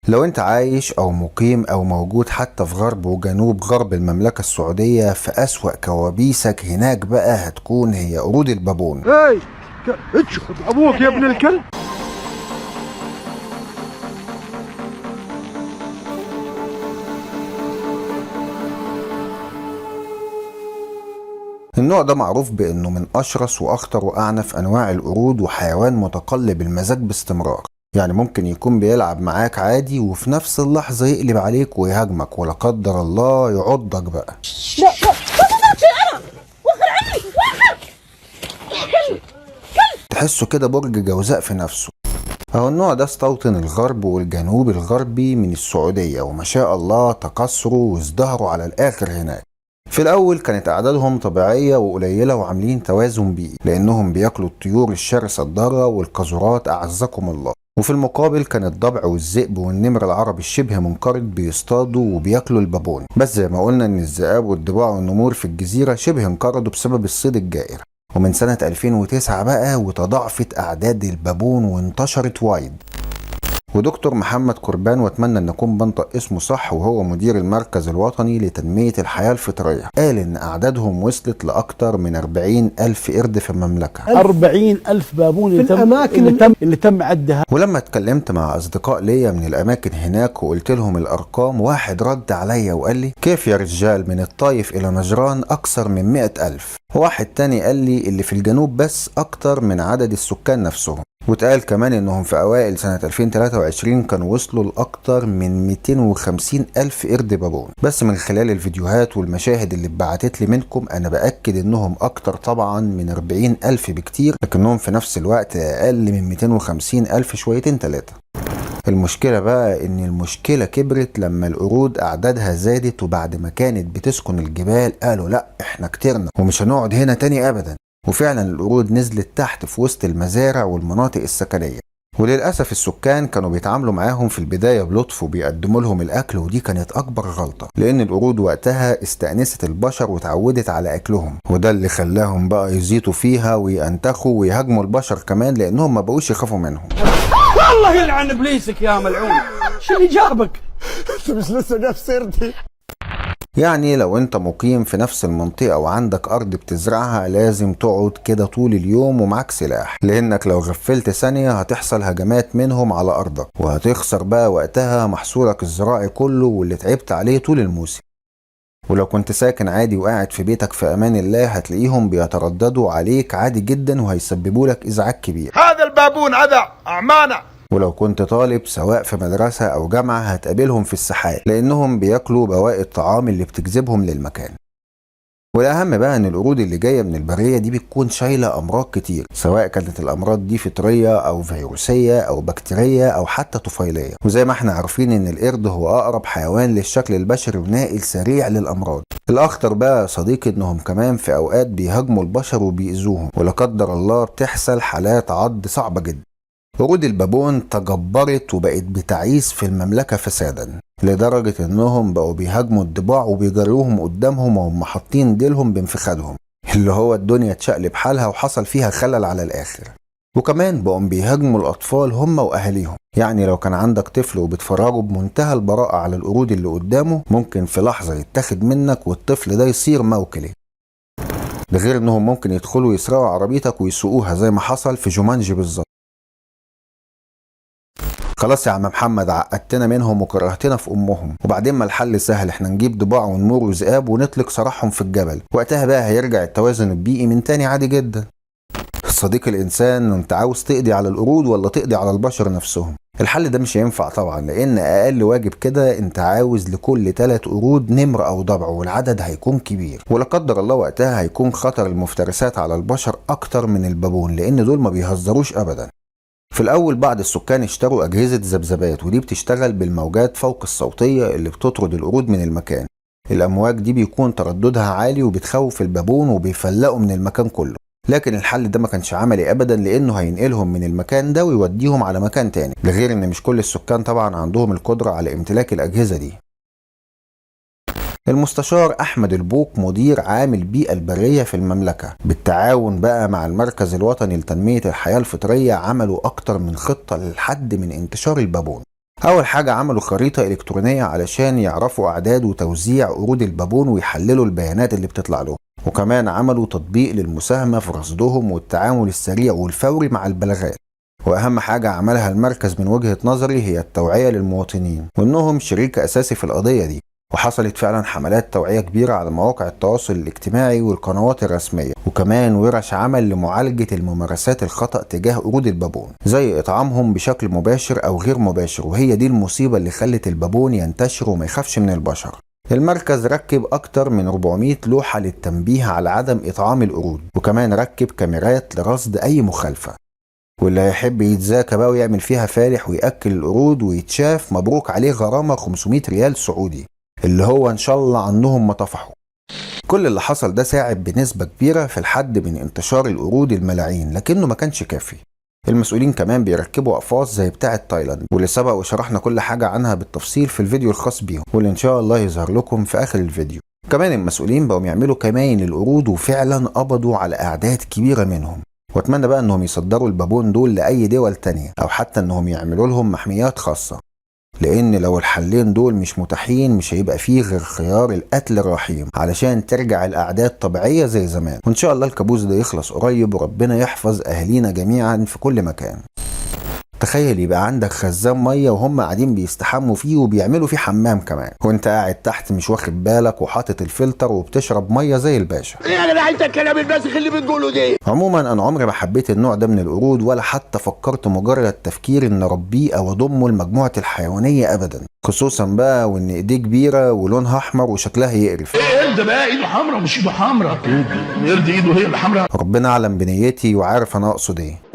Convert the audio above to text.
لو انت عايش او مقيم او موجود حتى في غرب وجنوب غرب المملكة السعودية، فأسوأ كوابيسك هناك بقى هتكون هي قرود البابون. اي ابوك يا ابن الكلب. النوع ده معروف بانه من اشرس واخطر واعنف انواع القرود، وحيوان متقلب المزاج باستمرار. يعني ممكن يكون بيلعب معاك عادي وفي نفس اللحظة يقلب عليك ويهاجمك، ولا قدر الله يعضك بقى. لا لا انا وخر عني، وخر. تحسه كده برج جوزاء في نفسه. اهو النوع ده استوطن الغرب والجنوب الغربي من السعودية، وما شاء الله تكاثروا وازدهروا على الآخر هناك. في الأول كانت أعدادهم طبيعية وقليلة وعاملين توازن بيئي، لأنهم بياكلوا الطيور الشرسة الضارة والقاذورات أعزكم الله. وفي المقابل كان الضبع والذئب والنمر العربي الشبه منقرض بيصطادوا وبياكلوا البابون. بس زي ما قلنا إن الذئاب والضباع والنمور في الجزيرة شبه انقرضوا بسبب الصيد الجائر. ومن سنة 2009 بقى وتضاعفت أعداد البابون وانتشرت وايد. ودكتور محمد قربان، واتمنى ان اكون بنطق اسمه صح، وهو مدير المركز الوطني لتنمية الحياة الفطرية، قال ان اعدادهم وصلت لاكثر من 40 الف قرد في المملكة. 40 ألف بابون اللي في تم الأماكن اللي تم عدها. ولما اتكلمت مع اصدقاء ليا من الاماكن هناك وقلت لهم الارقام، واحد رد عليا وقال لي كيف يا رجال، من الطايف الى نجران اكثر من 100 ألف. واحد تاني قال لي اللي في الجنوب بس اكتر من عدد السكان نفسهم. واتقال كمان انهم في اوائل سنة 2023 كانوا وصلوا لاكتر من 250 الف قرد بابون. بس من خلال الفيديوهات والمشاهد اللي اتبعتت لي منكم انا باكد انهم اكتر طبعا من 40 الف بكتير، لكنهم في نفس الوقت اقل من 250 الف شويتين تلاتة. المشكلة بقى ان المشكلة كبرت لما القرود اعدادها زادت، وبعد ما كانت بتسكن الجبال قالوا لا احنا كترنا ومش هنقعد هنا تاني ابدا. وفعلا القرود نزلت تحت في وسط المزارع والمناطق السكنية. وللأسف السكان كانوا بيتعاملوا معاهم في البداية بلطف وبيقدموا لهم الأكل، ودي كانت أكبر غلطة، لأن القرود وقتها استأنست البشر وتعودت على أكلهم، وده اللي خلاهم بقى يزيطوا فيها وينتخوا ويهاجموا البشر كمان، لأنهم ما بقوش يخافوا منهم. الله يلعن ابليسك يا ملعون، شو اللي جابك؟ انت مش لسه جاب سيرتي؟ يعني لو انت مقيم في نفس المنطقة وعندك ارض بتزرعها لازم تقعد كده طول اليوم ومعاك سلاح، لانك لو غفلت ثانية هتحصل هجمات منهم على ارضك، وهتخسر بقى وقتها محصولك الزراعي كله واللي تعبت عليه طول الموسم. ولو كنت ساكن عادي وقاعد في بيتك في امان الله هتلاقيهم بيترددوا عليك عادي جدا وهيسببوا لك ازعاج كبير. هذا البابون هذا اعمانا. ولو كنت طالب سواء في مدرسة أو جامعة هتقابلهم في الساحات، لأنهم بياكلوا بواقي الطعام اللي بتجذبهم للمكان. والأهم بقى إن القرود اللي جاية من البرية دي بتكون شايلة أمراض كتير، سواء كانت الأمراض دي فطرية أو فيروسية أو بكتيرية أو حتى طفيلية. وزي ما احنا عارفين إن القرد هو أقرب حيوان للشكل البشري وناقل سريع للأمراض. الأخطر بقى يا صديقي إنهم كمان في أوقات بيهاجموا البشر وبيأذوهم، ولا قدر الله بتحصل حالات عض صعبة جدا. قرود البابون تجبرت وبقت بتعيث في المملكة فسادا، لدرجة انهم بقوا بيهاجموا الضباع وبيجروهم قدامهم وهم حاطين ديلهم بانفخادهم، اللي هو الدنيا اتشقلب حالها وحصل فيها خلل على الاخر. وكمان بقوا بيهاجموا الاطفال هم واهاليهم، يعني لو كان عندك طفل وبتفرجه بمنتهى البراءة على القرود اللي قدامه ممكن في لحظة يتاخد منك والطفل ده يصير موكلي. ده غير انهم ممكن يدخلوا يسرقوا عربيتك ويسوقوها زي ما حصل في جومانجي بالظبط. خلاص يا عم محمد، عقدتنا منهم وكرهتنا في امهم. وبعدين ما الحل سهل، احنا نجيب ضباع ونمور وذئاب ونطلق سراحهم في الجبل، وقتها بقى هيرجع التوازن البيئي من تاني عادي جدا. صديق الانسان، انت عاوز تقضي على القرود ولا تقضي على البشر نفسهم؟ الحل ده مش هينفع طبعا، لان اقل واجب كده انت عاوز لكل 3 قرود نمر او ضبع، والعدد هيكون كبير، ولا قدر الله وقتها هيكون خطر المفترسات على البشر اكتر من البابون، لان دول ما بيهزروش ابدا. في الأول بعض السكان اشتروا أجهزة ذبذبات، ودي بتشتغل بالموجات فوق الصوتية اللي بتطرد القرود من المكان. الأمواج دي بيكون ترددها عالي وبتخوف البابون وبيفلقوا من المكان كله. لكن الحل ده ما كانش عملي أبدا، لأنه هينقلهم من المكان ده ويوديهم على مكان تاني، ده غير إن مش كل السكان طبعا عندهم القدرة على امتلاك الأجهزة دي. المستشار أحمد البوق مدير عام البيئة البرية في المملكة، بالتعاون بقى مع المركز الوطني لتنمية الحياة الفطرية، عملوا أكتر من خطة للحد من انتشار البابون. أول حاجة عملوا خريطة إلكترونية علشان يعرفوا أعداد وتوزيع قرود البابون ويحللوا البيانات اللي بتطلع لهم، وكمان عملوا تطبيق للمساهمة في رصدهم والتعامل السريع والفوري مع البلاغات. وأهم حاجة عملها المركز من وجهة نظري هي التوعية للمواطنين وإنهم شريك أساسي في القضية دي، وحصلت فعلا حملات توعية كبيرة على مواقع التواصل الاجتماعي والقنوات الرسمية، وكمان ورش عمل لمعالجة الممارسات الخطأ تجاه قرود البابون زي إطعامهم بشكل مباشر أو غير مباشر، وهي دي المصيبة اللي خلت البابون ينتشر وما يخافش من البشر. المركز ركب أكتر من 400 لوحة للتنبيه على عدم إطعام القرود، وكمان ركب كاميرات لرصد أي مخالفة. واللي هيحب يتزاكى بقى ويعمل فيها فالح ويأكل القرود ويتشاف مبروك عليه غرامة 500 ريال سعودي، اللي هو إن شاء الله عنهم ما طفحوا. كل اللي حصل ده ساعد بنسبة كبيرة في الحد من انتشار القرود الملاعين، لكنه ما كانش كافي. المسؤولين كمان بيركبوا أقفاص زي بتاعة تايلاند، واللي سبق وشرحنا كل حاجة عنها بالتفصيل في الفيديو الخاص بيهم، واللي إن شاء الله يظهر لكم في آخر الفيديو. كمان المسؤولين بقوا يعملوا كماين للقرود، وفعلا قبضوا على أعداد كبيرة منهم. واتمنى بقى انهم يصدروا البابون دول لأي دول تانية، أو حتى انهم يعملوا لهم محميات خاصة، لأن لو الحلين دول مش متاحين مش هيبقى فيه غير خيار القتل الرحيم علشان ترجع الأعداد طبيعية زي زمان. وإن شاء الله الكابوس ده يخلص قريب، وربنا يحفظ أهالينا جميعا في كل مكان. تخيل يبقى عندك خزان مية وهم قاعدين بيستحموا فيه وبيعملوا فيه حمام كمان، وانت قاعد تحت مش واخد بالك وحاطط الفلتر وبتشرب مية زي الباشا. ايه يا جدع انت الكلام الباسخ اللي بتقوله ده؟ عموما انا عمري ما حبيت النوع ده من القرود، ولا حتى فكرت مجرد تفكير ان اربيه او اضمه لمجموعة الحيوانية ابدا، خصوصا بقى وان ايديه كبيرة ولونها احمر وشكلها يقرف. ايه ده بقى؟ ايده حمراء مش ايده حمراء، يرضي ايده هي اللي حمراء. ربنا اعلم بنيتي وعارف انا اقصد ايه.